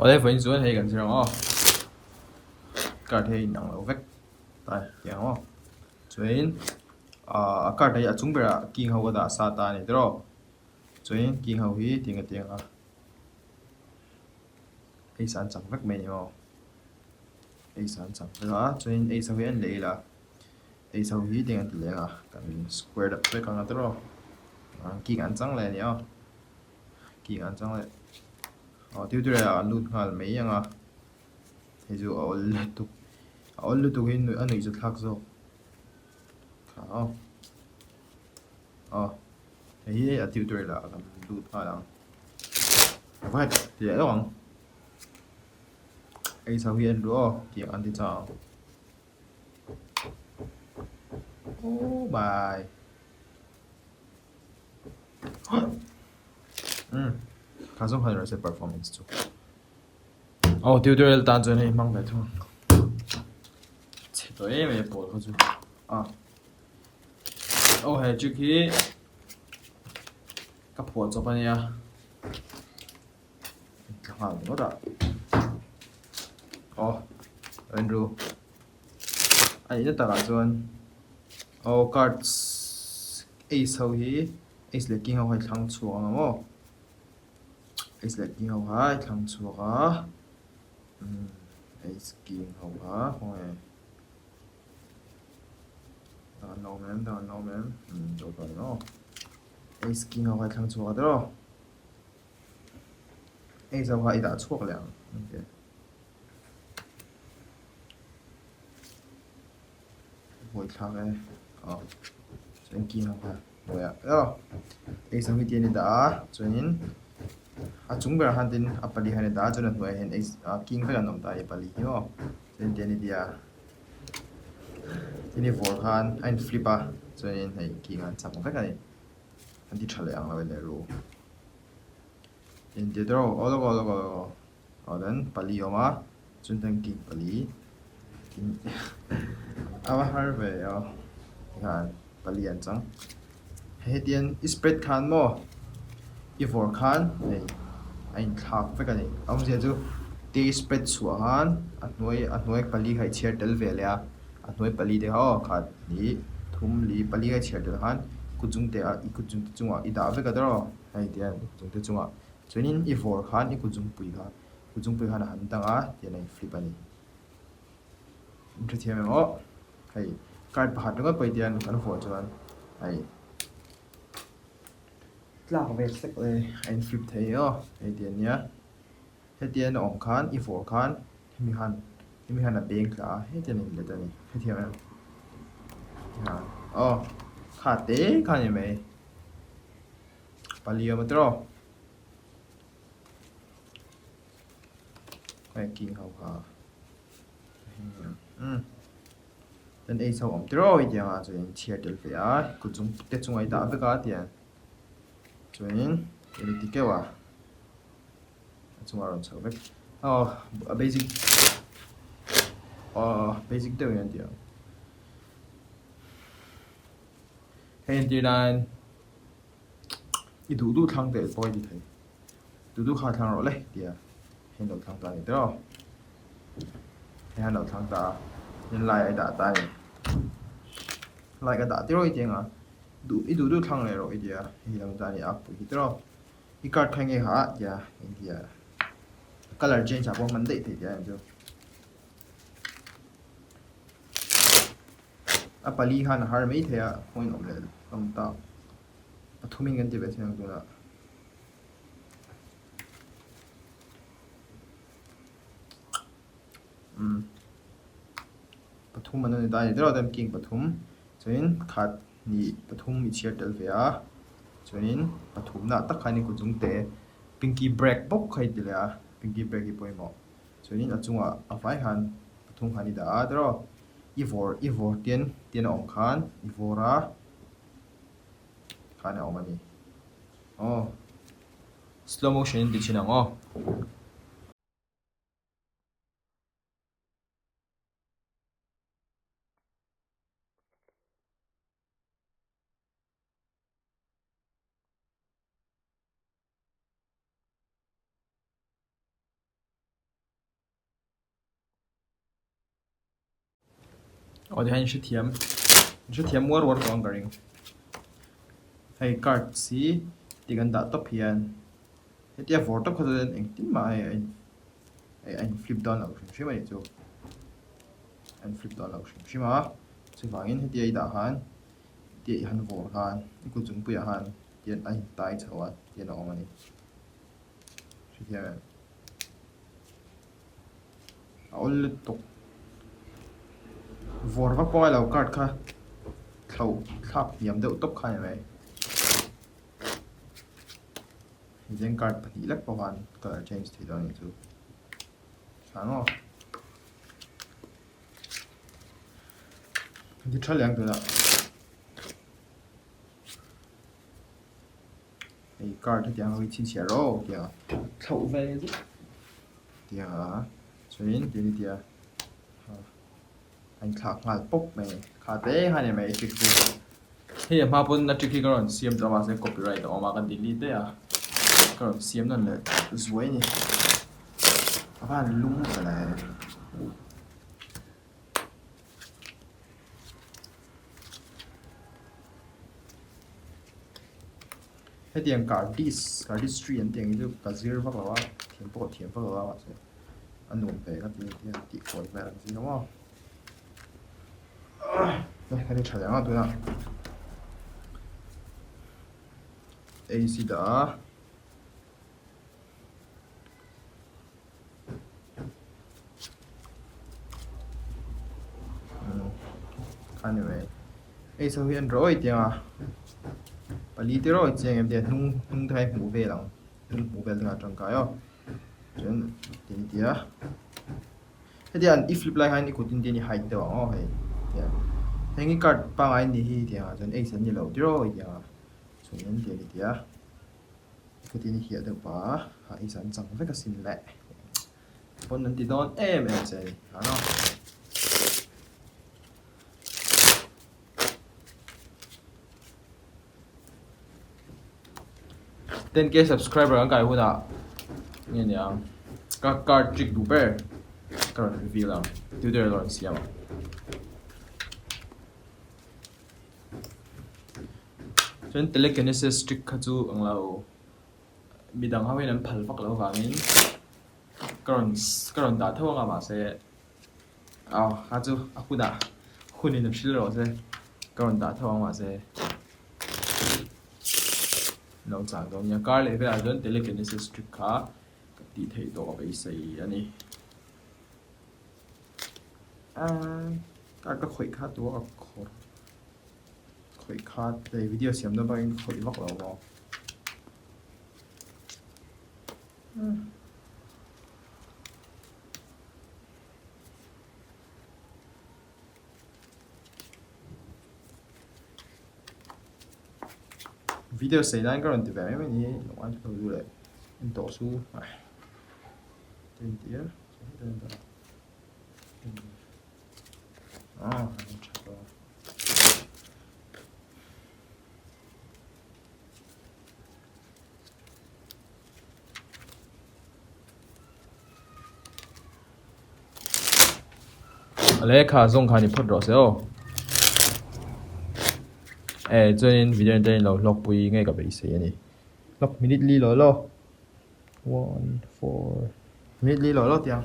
Awle vawiin chuan hei kan zir ang aw. Card hi a inang lo vek ta tih ang aw. Chuanin ahh a card hi a chung berah king ho ka dah sa ta a ni tiraw. Chuanin king ho hi tiang a tiang a ace an chak vek mai a ni aw. Ace an chak vek a chuanin ace ho hi an leh ila ace ho hi tiang an ti leng a kan square deuh vek ang a tiraw. King an chang leh a ni aw. King an chang leh aw tutorial ah an lut nghal mai ang a hei chu a awl lutuk a awl lutuk hi a nuih chu thlak zawk kha aw aw hei hi a tutorial ah kan lut nghal ang a va het ti leh lawk ang hei chho hi a en duh aw tiang an ti chang ang oh my. Kha zawng khan rawh se performance chu. Aw tutorial tan chuan hei hmang ve thung. Chhe tawh em em pawl kha chu. A. Aw he trick hi ka phuah chawp a nia. Tla nghal ringawt a. Aw Andrew. A nihna takah chuan aw cards ace ho hi ace leh king ho kha i thlang chhuak ang maw ace leh king ho kha i thlang chhuak a umm ace king ho kha khawnge dang an la awm em dang an la awm em umm tawh tawh ang aw ace king ho kha i thlang chhuak a tiraw ace ho kha i dah chhuak leh ang okay. Buai thlak e aw chuan king ho kha buai ah aw ace ho hi tian i dah a chuanin a chung berah khan tin a pali khan i dah a chuan a hnuaiah hian ace ah king vek an awm ta a ni pali hi maw chuan tian i ti a tin i vawr khan a in flip a chuanin hei king an chak vek a ni an ti tha leh ang lo e leh ru in ti tawh aw lawk aw lawk aw lawk aw. Aw then pali a awm a chuan chuan king pali a va har ve aw tikhan pali an chang hetiang i spread khan maw i vawr khan hei a inthlak vek a ni a awmzia chu te i spread chhuah khan a hnuai a hnuai pali kha i chhiar tel ve leh a a hnuai pali te kha aw khat hnih thum li pali kha i chhiar tel khan kut chung te ah i kut chung te chungah i dah vek a tawrh aw hei tiang kut chung te chungah. Chuanin i vawr khan i kutzungpui kha kutzungpui khan a han dang a tian a in flip a ni. In hrethiam em aw? Hei card pakhat ringawt pawh hi tian kan vawr chuan hei tlak ve sek le a in flip thei aw hei tian nia. Hetian a awm khan i vawr khan hemi khan hemi khan a beng tla a hetian a in let a ni. Hrethiam em? Tikhan aw kha te kha a ni mai. Pali awm a tiraw? Hei king ho kha umm chuan ace ho awm tiraw hei tiang ah chuan in chhiar tel ve a kut chung te chungah i dah vek a tiang chuanin eng ti keuh a a chungah a rawn chho vek aw a basic aw basic deuh in an ti ang hei entir nan. I duh duh thlang teh pawh i ti thei. Duh duh kha thlang rawh le tia hei an lo thlang ta a ni tiraw. Hei an lo thlang ta a, in lai a i dah ta a ni. Lai ka dah tiraw i ti anga duh i duh duh thlang leh rawh i tia hei lo ta a ni a pui hi tiraw. I card kha enge kha tia in tia colour change ah pawh hman daih thei tia chu. A pali khan a har mai thei a, khawiin awm leh hlawm tak. Pathumin kan ti ve thei ang tunah. Umm pathum an ni ta a ni deuh a king pathum chuanin khat hnih pathum i chhiar tel ve a chuanin pathumna tak khan i kut zungte pinky break bawk kha i ti leh a pinky break hi pawimawh chuanin a chungah a vai khan pathum khan i dah a tiraw i vawr i vawr tian tian a awm khan i vawr a. Khan a awm a ni. Aw. Slow motion in ti thin ang aw. Aw tihian in hrethiam in hrethiam uar uar tawh ang ka ring. Hei cards hi tih kan dah tawp hian hetia vawr tawp kha chuan engtin mah hei a in a in flip dawn lo hrim hrim a nih chu. A in flip dawn lo hrim hrim a chuvangin hetia i dah khan hetia i han vawr khan i kut chungpuiah khan tian a in tai chho a tian a awm a ni. Hrethiam em? A awl lutuk. Vawr vak pawh ngailo card kha thlo thlak hniam deuh tawp kha a ni mai. Hetiang card pahnih lek pawh khan colour change thei dawn a nih chu. Tha maw? Ti tha leh ang tunah. Hei card hetiang ho hi chhinchhiah rawh tia thlauh ve zet tia chuanin ti ni tia a inthlak nghal pawp mai kha te kha ni mai trick chu hei a hma pawn a trick hi ka rawn siam tawh a mahse copyright a awm a ka delete daih a ka rawn siam nawn leh zuai a ni a van lum ta le. Hetiang cardist cardistry an tih ang hi chu ka zir vak lo a thiam pawh ka thiam vak lo a mahse a nuam ve ka ti a tih kual vel ang chi maw ka ti tha leh ang a tunah ac dah a. Anyway, hei so hi an rawi tiang a pali te rawi chiang em tia hnung hnung te kha i hmuh vel ang hnung hmuh vel te kha a tangkai aw chuan tin tia hetia an i flip lai khan i kut in tian i hide deuh ang aw hei tiang heng hi card pangngai an nih hi tiang ah chuan ace an ni lo tiraw tiang a chuan in tian i tia. Khatin i hiah deuh pah a, ha i zan chang vek asin le. Pawn an ti dawn em em che a ni, ha no. Ten K subscriber an kai hunah nge niang ka card trick duh ber ka rawn reveal ang, tutorial ka rawn siam ang. Chuan telekinesis trick kha chu ang lo midang ho hian an phal vak loh avangin ka rawn ka rawn dah tho anga mahse aw kha chu a hunah hunin a hrilh rawh se ka rawn dah tho ang mahse lo chang dawn nia kar leh velah chuan telekinesis trick kha ka tih theih tawh ka beisei a ni. Ka khawih kha tu a ka khawr khawih kha hei video siam na bak in ka khawih vak lo maw video sei nan ka rawn ti ve mai mai ni lo ngai thei lo leh en tawh chu entir. A lehkha zawng kha ni phawt rawh se aw. E chuanin video te in lo hlawkpui ngei ka beisei a ni. Hlawk minute li lo law. 1 4 minute li lo lo tiang.